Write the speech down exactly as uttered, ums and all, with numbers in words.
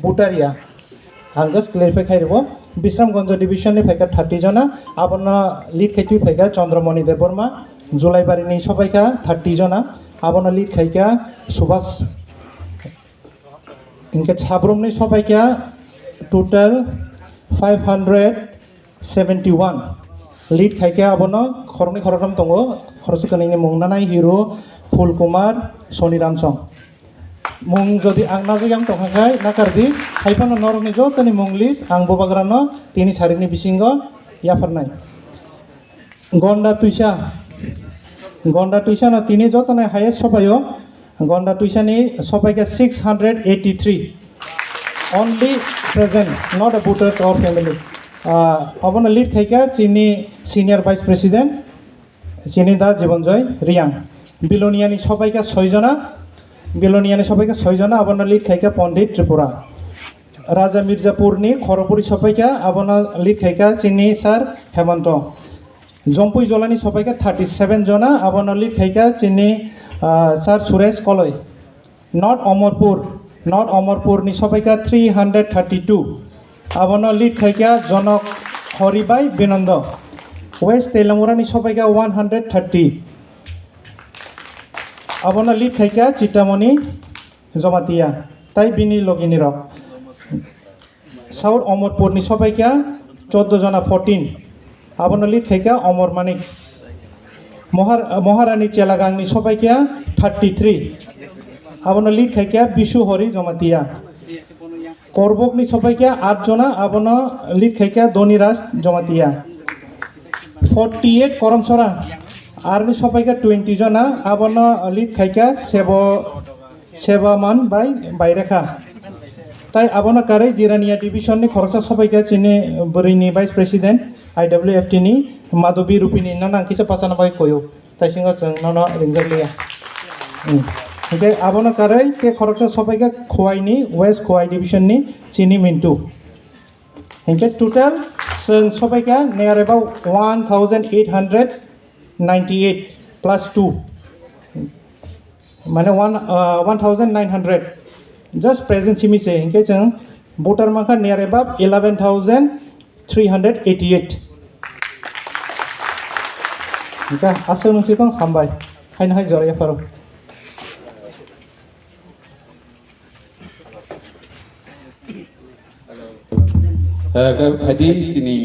Butaria. Ang just clarify khai ribo. Bisramganj division ni phaikha thirty jona, abono lead khai twi phaikha Chandramani Debbarma, Julaibari ni sopaikha thirty jona, abono lead khaikha Subhas. Hinkhe Sabrum ni sopaikha total five hundred seventy one. Lead khaikha abono khoroknwi khoroktham tongo, khoroksa kwnwini mung nanai hero Phul Kumar, Soni Ramsong. Mung jodi ang najagwi ang tongkha khai nakardi, haiphano norokni jotoni mung list ang bubagrano tini sarikni bisingo yapharnai. Gonda Twisa, Gonda Twisa no tini jotoni highest sopaio, Gonda Twisa ni sopaikha six hundred eighty three. Only present, not a voters or family. Ah, abono lead khaikha chini senior vice president, chini da Jibanjoy Reang. Bilonia ni sopaikha soi jona, Bilonia ni sopaikha soi jona, abono lead khaikha Pandit Tripura. Raja Mirzapur ni Khorokpuri sopaikha, abono lead khaikha chini sir Hemanto. Jompui Jolani sopaikha thirty seven jona, abono lead khaikha chini, ah, sir Suresh Koloi. North Amarpur, North Amarpur ni sopaikha three hundred thirty two. Abono lead khaikha Jonok Hori bai Binondo. West Telamura ni sopaikha one hundred thirty. Abono lead khaikha Chitamoni Jamatia tai bini logini rok. South Amarpur ni sopaikha chordo jona, fourteen. Abono lead khaikha Amar Manik. Mohar-, Maharani Chelagangni sopaikha thirty three. Abono lead khaikha Bisu Hori Jamatia. Korbokni sopaikha aat jona, abono lead khaikha Dhoniraj Jamatia. Forty eight Koromsora, aroni sopaikha twenty jona, abono lead khaikha Sebo Sebaman bai Bairekha. Tai abono karwi Jirania division ni khoroksa sopaikha chini bwrwini vice president I W F T ni Madhubi Rupini, nono ang kisa pachana bai koyo. Taisingo chwng nono ringjak liya. Hmm. Hinkhe abono karwi tei khoroksa sopaikha Khowai ni West Khowai division ni chini Mintu. Hinkhe total chwng sopaikha near about one thousand eight hundred ninety eight plus two. Mane one, uh, one thousand nine hundred. Just present simi se, hinkhe chwng voter mankha near about eleven thousand three hundred eighty eight. Hinkhe aswk nung si tong hambai. Haino hai jora yapharo. Eh, khe phaidi chini